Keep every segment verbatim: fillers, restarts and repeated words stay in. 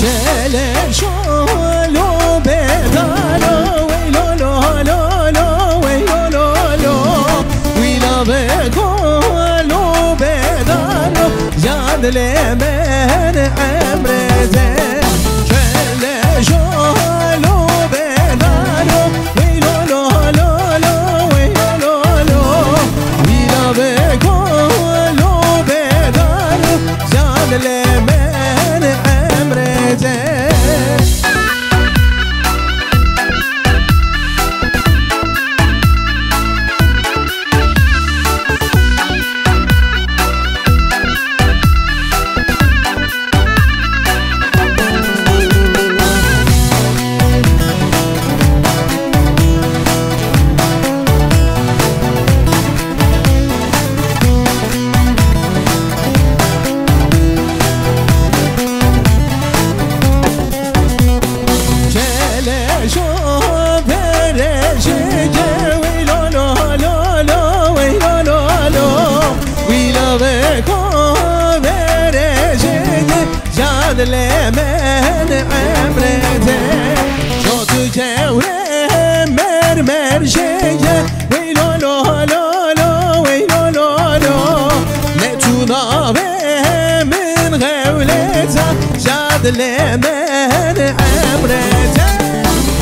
Keleşo lo bedalo, wey lo lo lo lo, wey lo lo lo. Wî laveko lo bedalo, ya dilê min emrê te. Keleşo lo bedalo, wey lo lo lo lo, wey lo lo lo. Wî laveko lo bedalo, ya dilê min emrê te. Keleşo verejike, wey lo lo lo lo, wey lo lo lo. Wî laveko verejike, ya dilê min emrê te. Ço tu kewre mermer jeye, wey lo lo lo lo, wey lo lo lo. Ne tu navê min xewlêta, ya dilê min emrê te.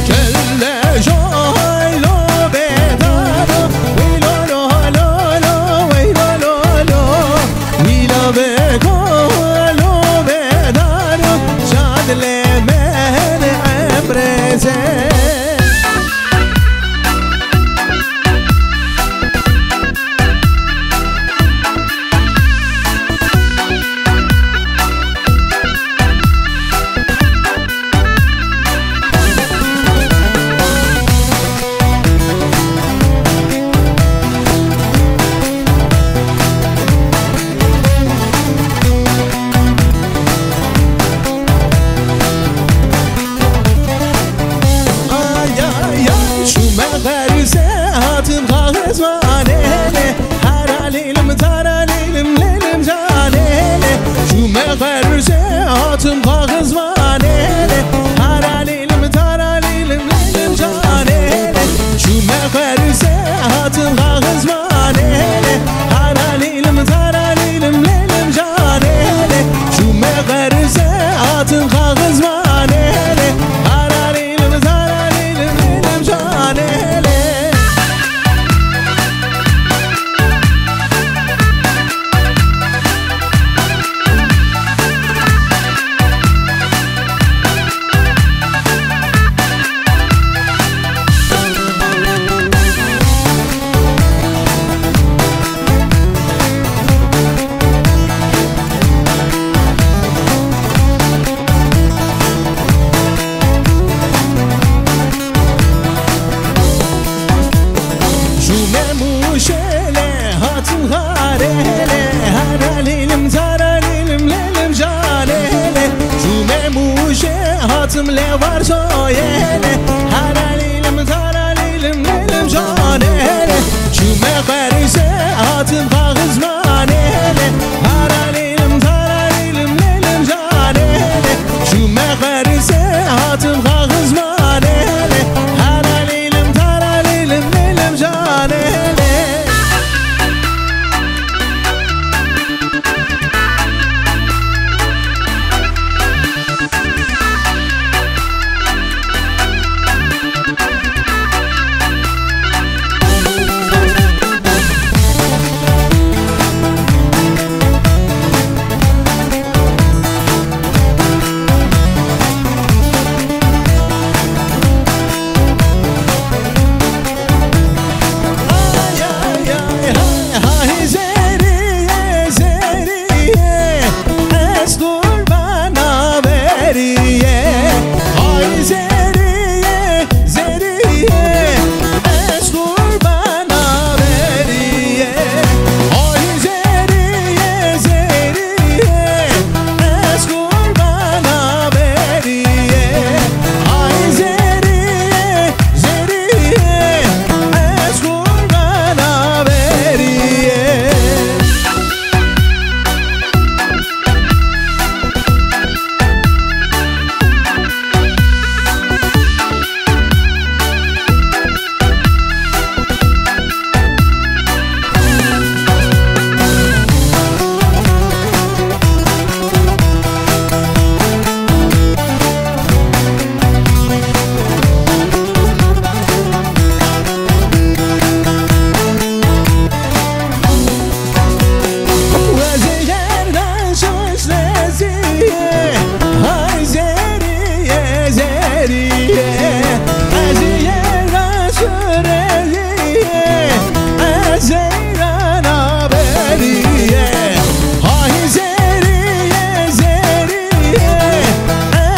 Keleşo lo bedalo, wey lo lo lo lo, wey lo lo lo. Wî laveko lo bedalo, ya dilê min emrê te. Ay, ay, ay, çûme xerzê hatim xaxizmanê lê. Hera lîlim tara lîlim lîlim canê lê. Çûme xerzê hatim xaxizmanê lê. Hera lîlim tara lîlim lîlim canê lê. Çûme xerzê hatim xaxizmanê lê. Hera lîlim tara lîlim lîlim canê lê. Çûme xerzê hatim xaxizmanê lê. Hera lîlim tara lîlim lîlim canê lê. Çûme Mûşê lê hatim Xarê lê, hera lîlim tara lîlim lîlim canê lê. Çûme Mûşê hatim lê Warsoyê lê, hera lîlim tara lîlim lîlim canê lê. Çûme Xerzê hatim Xaxizmanê lê, hera lîlim tara lîlim lîlim canê lê. Çûme Xerzê hatim Xaxizmanê lê, hera lîlim tara lîlim lîlim canê lê. Zeriyê, ez yê Resul Reyiyê, ez Zeyrana Beriyê. Hay Zeriyê, Zeriyê,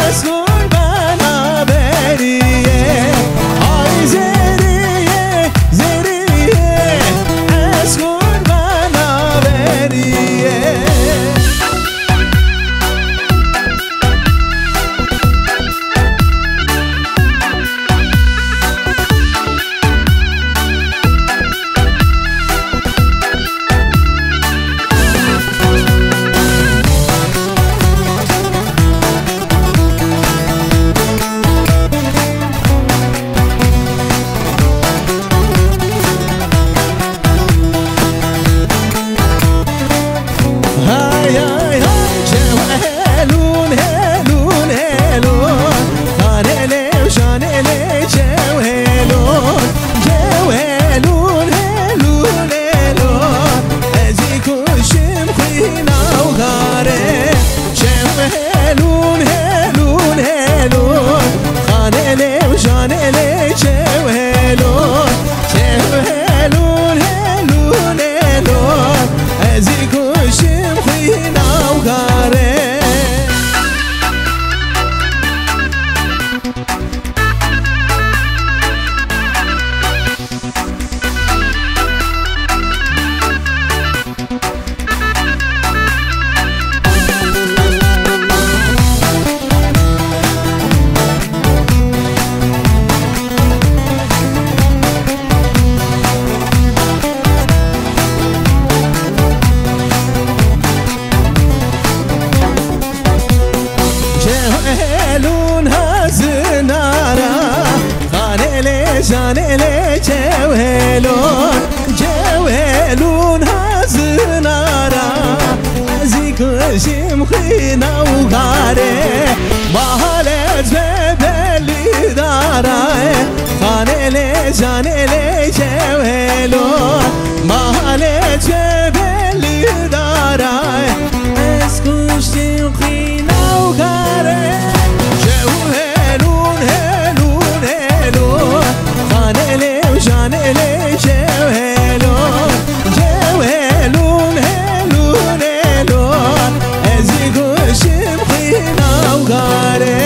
ez qurbana Beriyê. Hay Zeriyê, Zeriyê, ez qurbana Beriyê. Hay, hay, hay, çew helûn, helûn, helûn. Xanê lê, şanê lê, çew helûn, çew helûn, helûn, helûn. Ez ê kuşim xwîna û xarê. Çew helûn, helûn, helûn. Xanê lê, şanê lê, çew helûn, çew helûn, helûn, helûn. Ez ê kuşim xwîna û xarê. Çew helûn hazinara, xanê lê, şanê lê, çew helûn, çew helûn hazinara. Ez ê kuşim xwîna û xarê, mahalet be belî dara. Xanê lê, şanê lê, çew helûn, mahalet be belî dara. Ez kuştim xwîna û xarê. Çew helûn, helûn, helûn. Xanê lê û şanê lê çew helûn. Çew helûn, helûn, helûn. Ez ê kuştim xwîna û xarê.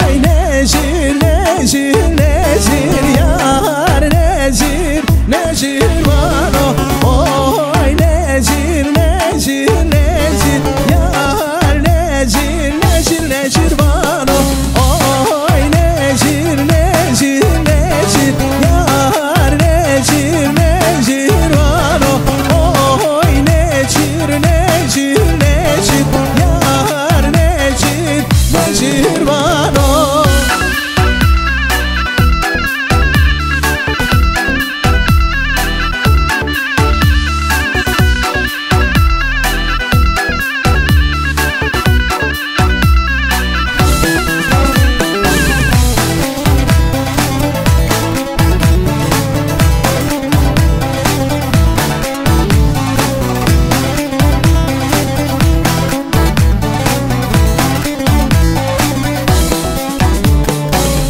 Oy Necir, Necir, Necir, yar Necir, Necir vano. Oy Necir, Necir, Necir, yar Necir, Necir, Necir vano. Oy Necir, Necir, Necir, yar Necir, Necir vano. Oy Necir, Necir, Necir, yar Necir, Necir vano.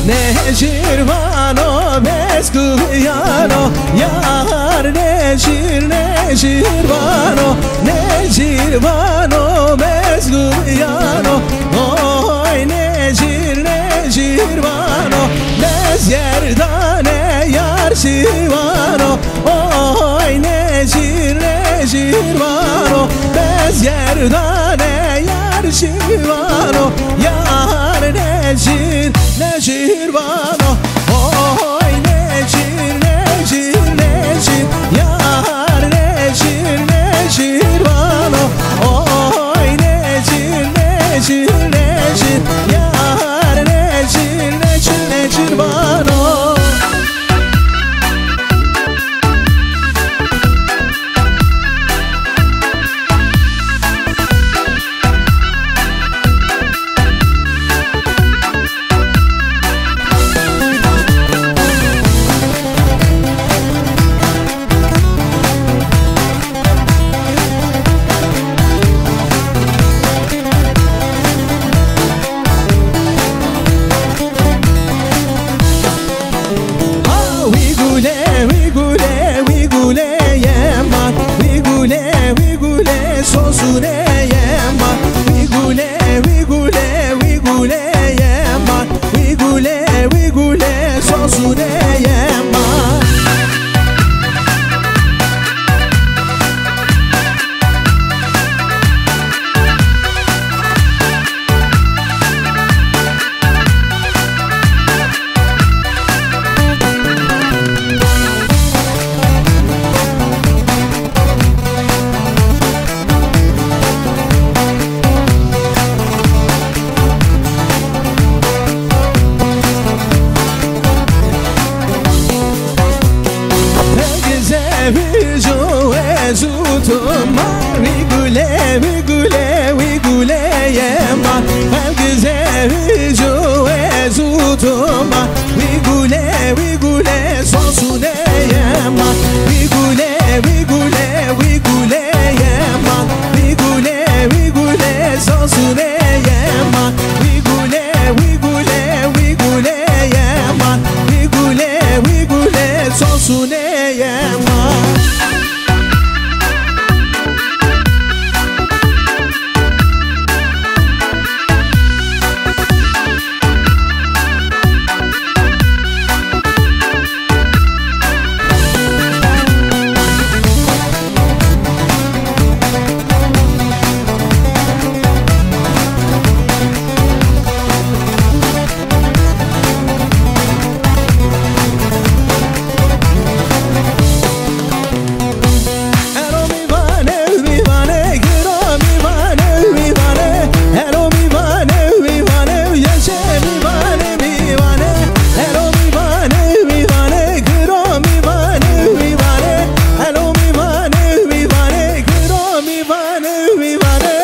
Necir vano, bes guyano, yar Necir, Necir vano, Necir vano, bes guyano. Oy Necir, Necir vano, bes gerdane yar şivano. Oy Necir, Necir vano, bes gerdane yar şivano. Yar Necir, Necir vano. Oy Necir, Necir, Necir, yar Necir, Necir vano. Oy Necir, Necir, Necir, yar Sosûnê ye ma, wî gulê, wî gulê, wî gulê ye ma, wî gulê, wî gulê, sosûnê ye ma. Hevgize vî jo ez û tu ma, wî gulê, wî gulê, wî gulê ye ma. Hevgize vî jo ez û tu ma, wî gulê, wî gulê, sosûnê ye ma. Wî gulê, wî gulê, wî gulê ye ma. Wî gulê, wî gulê, sosûnê ye ma. Wî gulê, wî gulê, wî gulê ye ma. Wî gulê, wî gulê, sosûnê ye ma. Ero mîvane, mîvane, giro mîvane, mîvane. Ero mîvane, mîvane, yeşe mîvane, mîvane. Ero mîvane, mîvane, giro mîvane, mîvane. Ero mîvane, mîvane, giro mîvane, mîvane.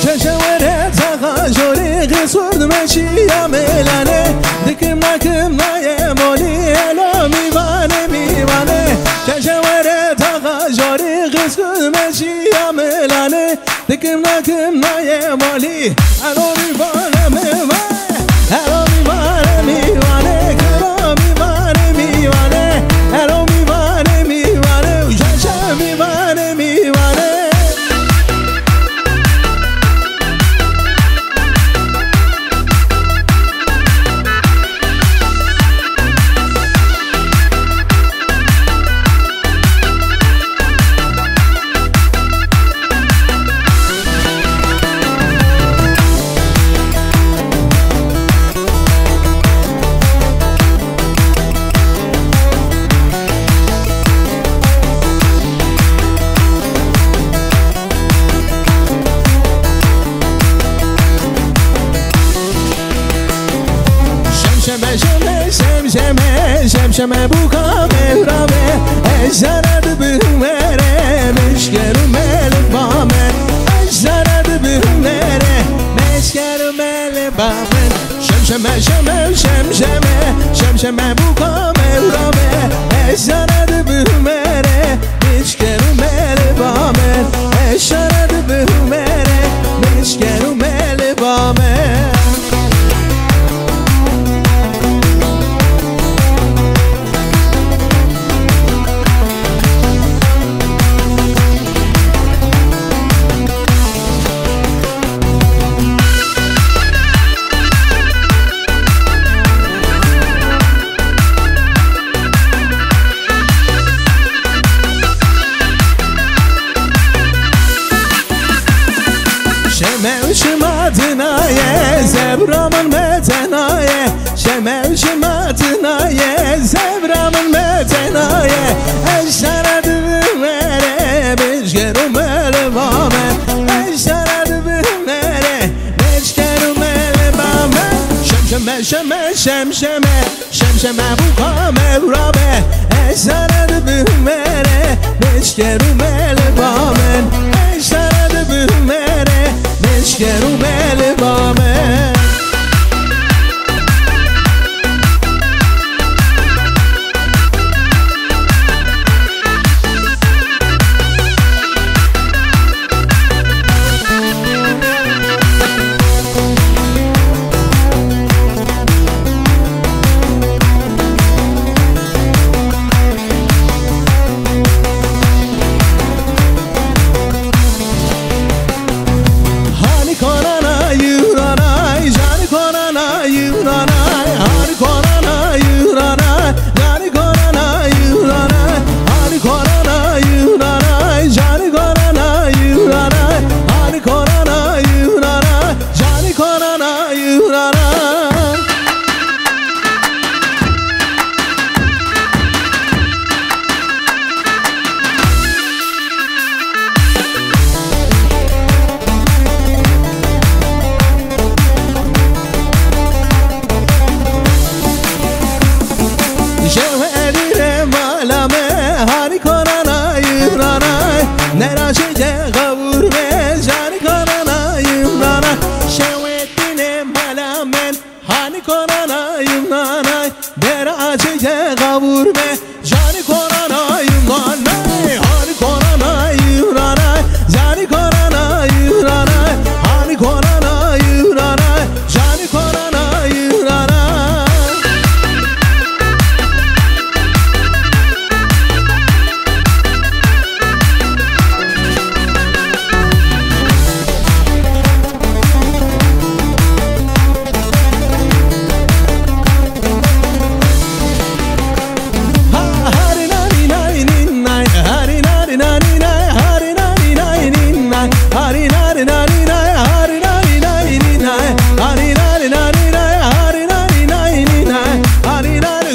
Çeşe were taxa jorî, xisûr dimeşiya mêlane. Dikim nakim naye molî, elo mîvane, mîvane. Çeşe were taxa jorî, xisûr dimeşiya mêlane. Dikim nakim naye molî, elo mîvane, mîvane. Elo mîvane, mîvane, kiro mîvane, mîvane. Elo mîvane, mîvane, û çeşe mîvane, mîvane. Şemşeme, şeme, şemşeme, şemşeme, bûka mewra me. Ez jara dibim were, meşker û meliba me. Ez jara dibim were, meşker û meliba me. Şemşeme, şeme, şemşeme, şemşeme, bûka mewra me. Ez jara dibim were, meşker û meliba me. Ez jara dibim were, meşker û meliba me. Şeme û şima dinaye, zevra min betena ye. Şeme û şima dinaye, zevra min betena ye. Ez jara dibim were, meşker û meliba me. Ez jara dibim were, meşker û meliba me. Şemşeme, şeme, şemşeme, şemşeme, bûka mewra me. Ez jara dibim were, meşker û meliba me. Ez jara dibim were, Şker û belê bame. Hani konana yuranay, jani konana yuranay, hani konana yuranay, jani konana yuranay, hani konana yuranay, jani konana yuranay, hani konana yuranay, jani konana yuranay. Şev edîre mala me, hani konana yûnanay, neraşê ce qavûr me, jani konana yûnanay, şew edîre mala me. Hani konana yûnanay, dera çeke qavûr me. Jani konana yûnanay, hani konana yûnanay, jani konana yûnanay, hani konana yûnanay, jani konana yûnanay.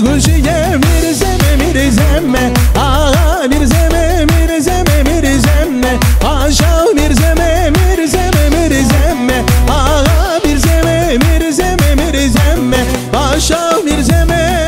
Gulşiye mirzeme, mirzeme, ağa mirzeme, mirzeme, mirzeme, paşa mirzeme, mirzeme, mirzeme, ağa mirzeme, mirzeme, mirzeme, paşa mirzeme.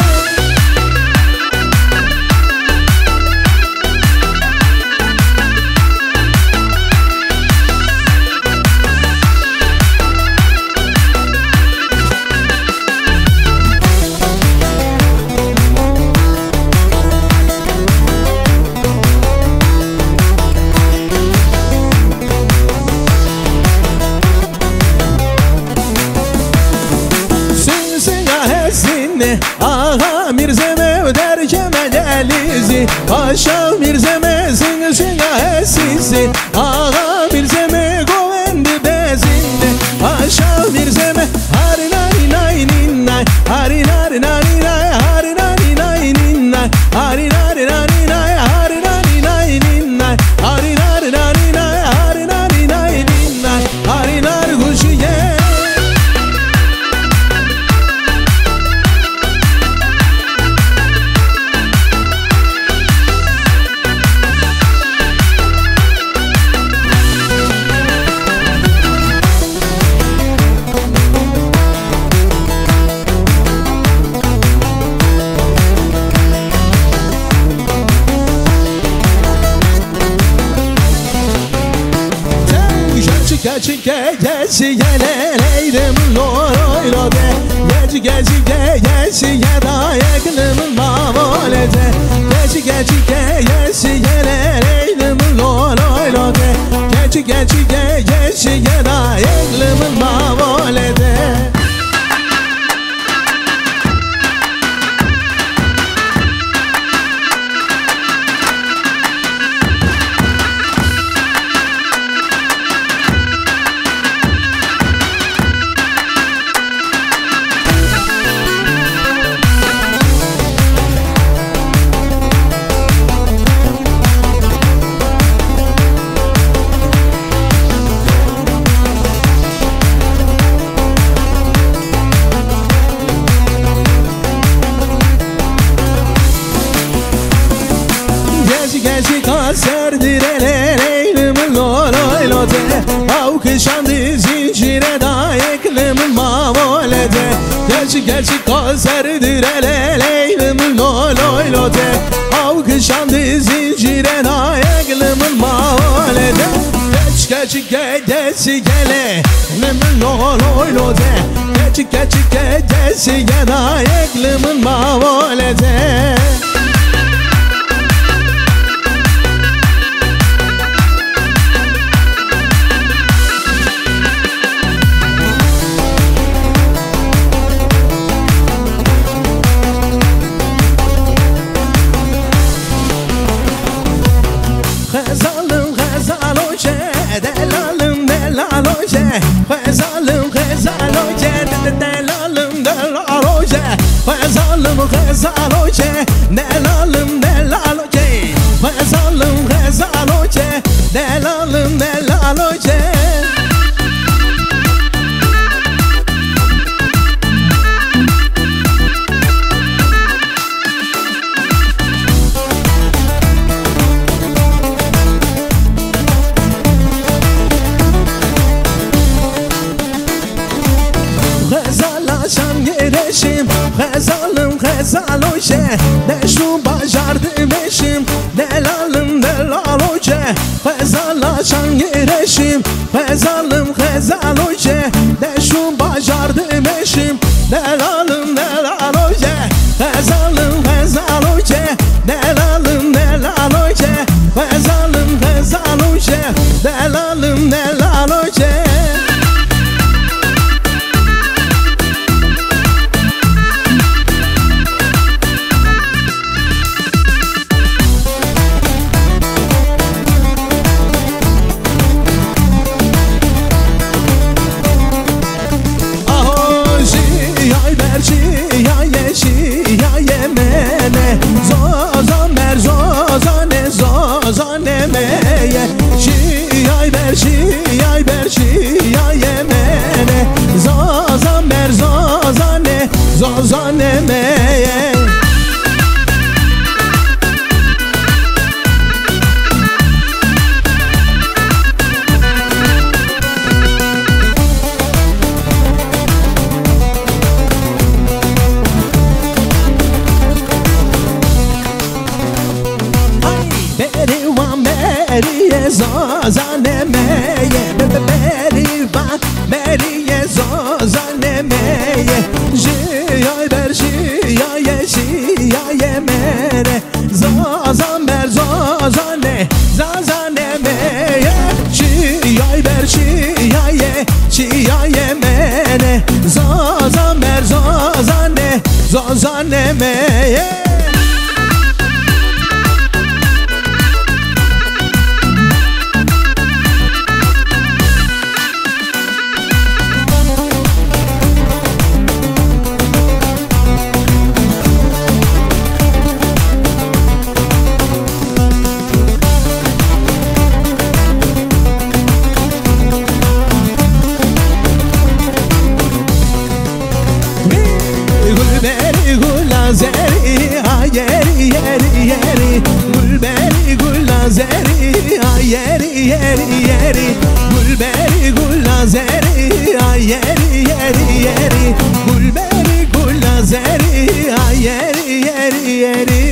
Sing, sing, ah, sing, ne. Axa Mîrzeme û derkeme gelîzî, paşa Mîrzeme zing zinga hesîsî. Axa Mîrzeme govend bezinde, paşa Mîrzeme hari nari nay nin nay, hari nari nari nay, hari nari nay nin nay, hari nari nari nay, hari nari nay nin nay, hari nari nari nay, hari nari nay nin nay. Hari nar gulşiye. Çike çike geçi gele leylim lo loy lo de. Geçi geçi ge geçi ge da yeklım ma volete. Geçi geçi ge geçi gele leylim lo loy lo de. Geçi geçi ge geçi ge da yeklım ma volete. Gezi gezi kaser direle leylim lo loy lo de. Aw kişandi zincire da eklim ma volete. Gezi gezi kaser direle leylim lo loy lo de. Aw kişandi zincire da eklim ma volete. Geç geç Çike geçike le, li min lo lo lo de. Keçike çike geçike dayek, li min ma volete. Xezalim xezaloce, delalim delaloce. Xezalim xezaloce, de, de, delalim delaloce. Xezalim xezaloce, delalim delaloce. Xezalim xezaloce, delalim delaloce. Xezala şan girêşim, xezalim xezaloce, deşt û bajar dimeşim, delalim delaloce. Xezala şan girêşim, xezalim xezaloce, deşt û bajar dimeşim, delalim delaloce. Xezalim xezaloce, delalim delaloce. Xezalim xezaloce, delalim delaloce. Aho jiyay ber jiyayê jiyayê mene. Zozan ber zozanê zozanê meye. Jiyay ber jiyay ber jiyayê mene. Zozan ber zozanê zozanê meye. Berî wan berî ye zazanê me ye. Be-, be-, berî wan berî ye zazanê me ye. Jiyay ber jiyayê jiyayê me re. Zazan ber zazanê zazanê me ye. Çiyay ber çiyayê çiyayê me ne. Zazan ber zazanê zazanê me ye. Gulberî gula zerî, a yerî, yerî, yerî. Gulberî gula zerî, a yerî, yerî, yerî. Gulberî gula zerî, a yerî, yerî, yerî. Gulberî gula zerî, a yerî, yerî, yerî.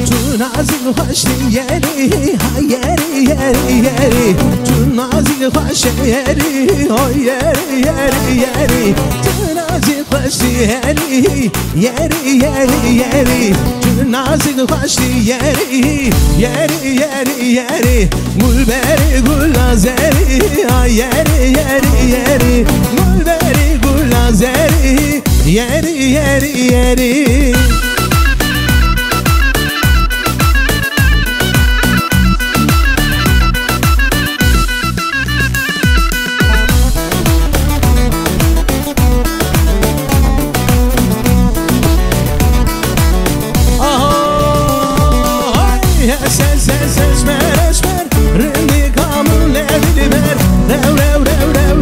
Tu nazik xweşî yerî, ha yerî, yerî, yerî. Tu nazik xweşî yerî, ha yerî, yerî, yerî. Tu nazik xweşî yerî, yerî, yerî, yerî. Tu nazik xweşî yerî, yerî, yerî, yerî. Gulberî gula zerî, a yerî, yerî, yerî. Gulberî gula zerî, yerî, yerî, yerî. Aho, hey, es, es, es, esmer, esmer, rindîka min ne dilber, rew, rew, rew,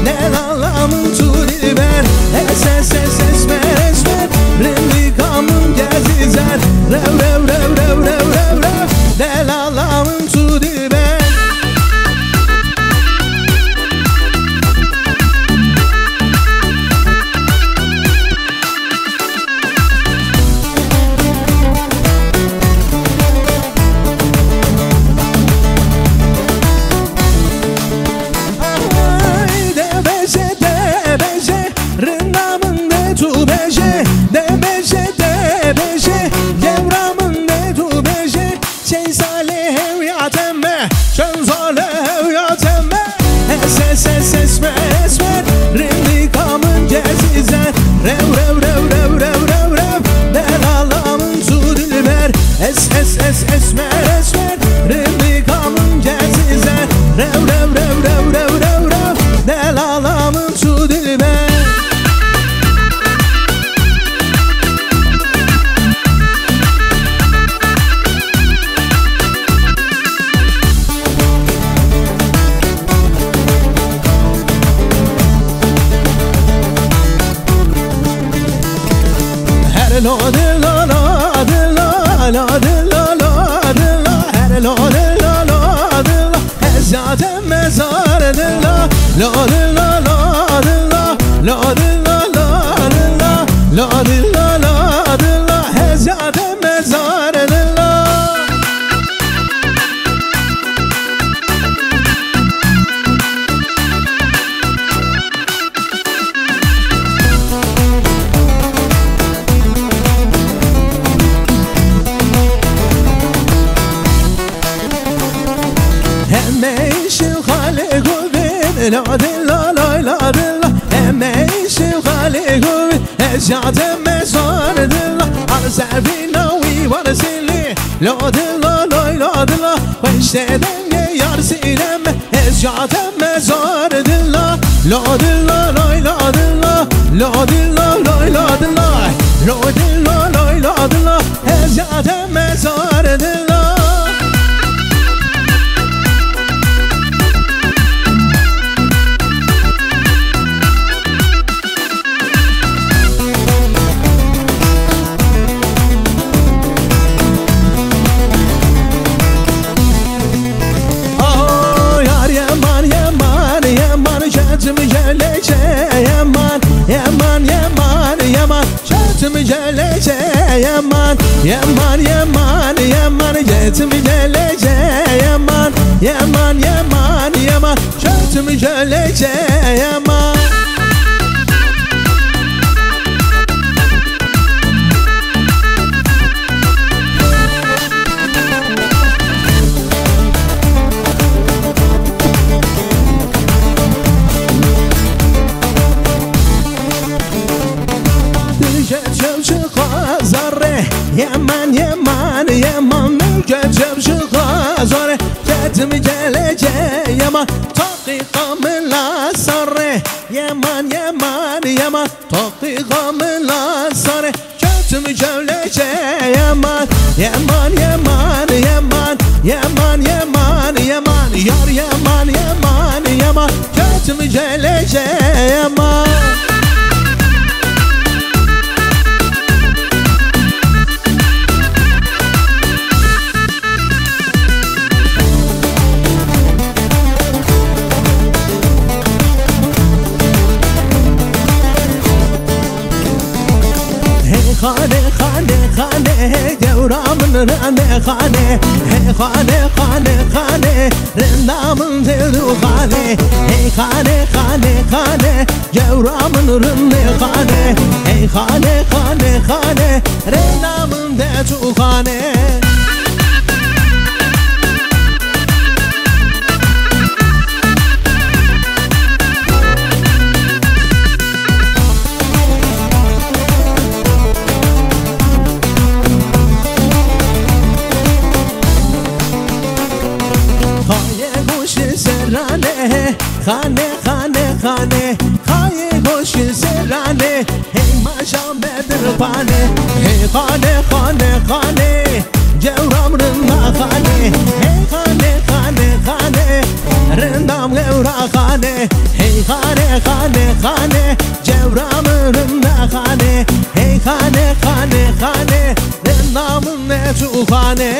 delala min tu dilber, es, es, es, esmer, esmer, rindîka Rew, rew, rew, rew, rew, rew, rew. Delala min tu dilber. Es, es, es, esmer, esmer. Rindika min cezî zer. Rew, rew, rew, rew, rew, rew, rew. Delala min tu dilber. Her lo dilla, la dilla, la dilla, la dilla. Her lo dilla, la dilla. Ez ya te mezar dilla. La dilla, la dilla, la dilla, la dilla. La dilla, la dilla. Ez ya te mezar dilla. Heme îşin xalê govên, la dilla, la, la dilla. Heme îşin xalê govên, ez ya te mezar dilla. Ar zevîna wî war zilî. Lo dilla, loy lo dilla, xweş te dengê yar Sîlem, ez ya te mezar dilla. Lo dilla, loy lo dilla, lo dilla, loy lo dilla, lo dilla, loy lo dilla, ez ya te mezar dilla. Aho, yar yeman, yeman, yeman, şetim gelece, yeman, yeman, yeman, yeman, şetim gelece, yeman, yeman, yeman, yeman, şetim gelece, yeman, yeman, yeman, yeman, şetim gelece, yeman. Dije çev çi xazare, yeman, yeman, yeman, dije çev çi xazare, şetim gelece, yeman, taqîqa min la sare, yeman, yeman, yeman, taqîqa min la sare, şetim gelece, yeman, yeman, yeman, yeman, yeman, yeman, yeman, yar yeman, yeman, yeman, şetim gelece, yeman. Hey xanê, xanê, xanê, hey gewra min rane xanê. Hey xanê, xanê, xanê, rinda min tê du xanê. Hey xanê, xanê, xanê, gewra min rine xanê. Hey xanê, xanê, xanê, rinda min de tu xanê. Xayê goşê serane, xane, xane, xane, xayê goşê serane, hey maşa me dirpane, hey xane, xane, xane, cewram rinda xane, hey xane, xane, xane, rindam gewra xane, hey xane, xane, xane, cewram rinda xane, hey xane, xane, xane, rinda min ne tu xane.